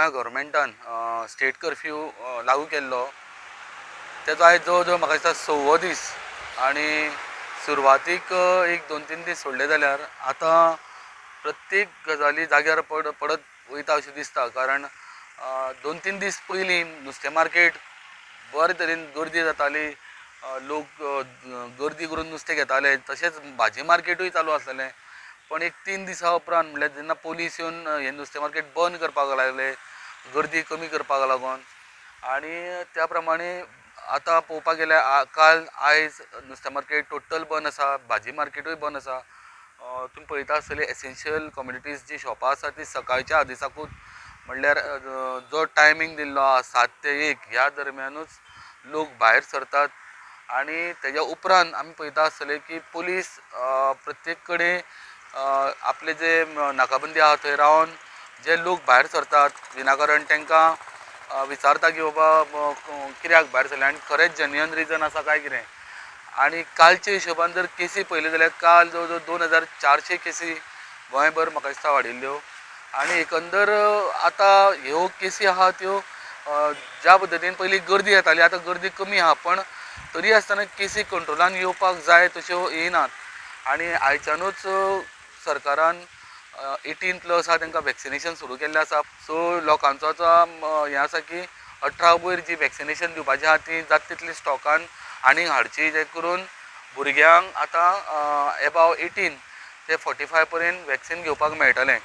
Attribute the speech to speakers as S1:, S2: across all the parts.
S1: जेन्ना गव्हर्मेंटान state curfew लागू केल्लो तेजो आयज जवळ जवळ म्हाका दिसता सव्वो दीस आनी सुरवातीक एक 2-3 दीस सोडले जाल्यार आतां प्रत्येक गजाली जाग्यार पडत वयता अशें दिसता. कारण 2-3 दीस पयलीं नुस्तें मार्केट बरे तरेन गर्दी जाताली, लोक गर्दी करून नुस्तें घेताले, तशेंच भाजी मार्केटूय चालू आसलेलें. पण एक 3 दिसां उपरांत म्हणल्यार जेन्ना पोलीस येवन हें नुस्तें मार्केट बंद करपाक लागले, गर्दी कमी करपाक लागून, आनी त्या प्रमाणे आतां पळोवपाक गेल्यार काल आयज नुस्तें मार्केट टोटल बंद आसा, भाजी मार्केटूय बंद आसा. तुमी पळयता आसतले एसेन्शियल कम्युनिटीज जी शॉपां आसा ती सकाळच्या आदेसाकूच म्हणल्यार जो टायमींग दिल्लो आसा 7 ते 1 ह्या दरम्यानूच लोक भायर सरतात. आनी तेज्या उपरांत आमी पळयता आसतले की पोलीस प्रत्येक कडेन आपले जे नाकाबंदी आहा थंय रावन जे लोक भायर सरतात विनाकारण तांकां विचारता की बाबा कित्याक भायर सरले आनी खरेंच जेन्युअन रिजन आसा काय कितें. आनी कालच्या हिशोबान जर केसी पळयल्यो जाल्यार काल जवळ जवळ 2400 केसी गोंयभर म्हाका दिसता वाडिल्ल्यो. आनी एकंदर आतां ह्यो केसी आहा त्यो ज्या पद्दतीन पयलीं गर्दी येताली आतां गर्दी कमी आहा, पण तरी आसतना केसी कंट्रोलान येवपाक जाय तश्यो येयनात. आनी आयच्यानूच सरकारान 18+ आहा तांकां वॅक्सिनेशन सुरू केल्लें आसा. सो लोकांचो आतां हें आसा की 18 वयर जी वॅक्सिनेशन दिवपाची आहा ती जाता तितली स्टॉकान आनी हाडची, जे करून भुरग्यांक आतां एबाव 18 ते 45 पर्यंत वॅक्सिन घेवपाक मेळटलें.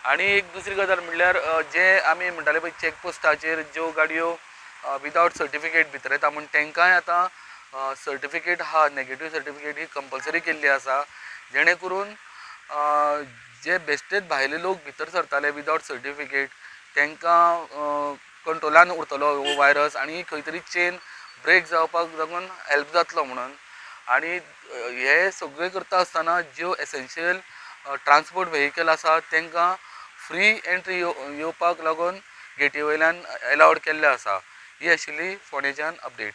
S1: आनी एक दुसरी गजाल म्हणल्यार जे आमी म्हणटाले पळय चॅक पोस्टाचेर ज्यो गाडयो विदावट सर्टिफिकेट भितर येता म्हूण तांकांय आतां सर्टिफिकेट आहा, नेगेटीव सर्टिफिकेट ही कंपलसरी केल्ली आसा, जेणे करून जे बेश्टेच भायले लोक भितर सरताले विदावट सर्टिफिकेट तांकां कंट्रोलान उरतलो हो वायरस आनी खंय तरी चेन ब्रेक जावपाक लागून हेल्प जातलो म्हणून. आनी हे सगळें करता आसतना ज्यो एसेन्शियल ट्रान्सपोर्ट व्हेकल आसा तांकां फ्री एंट्री येवपाक लागून गेटी वयल्यान एलावड केल्लें आसा. ही आशिल्ली फोंडेच्यान अपडेट.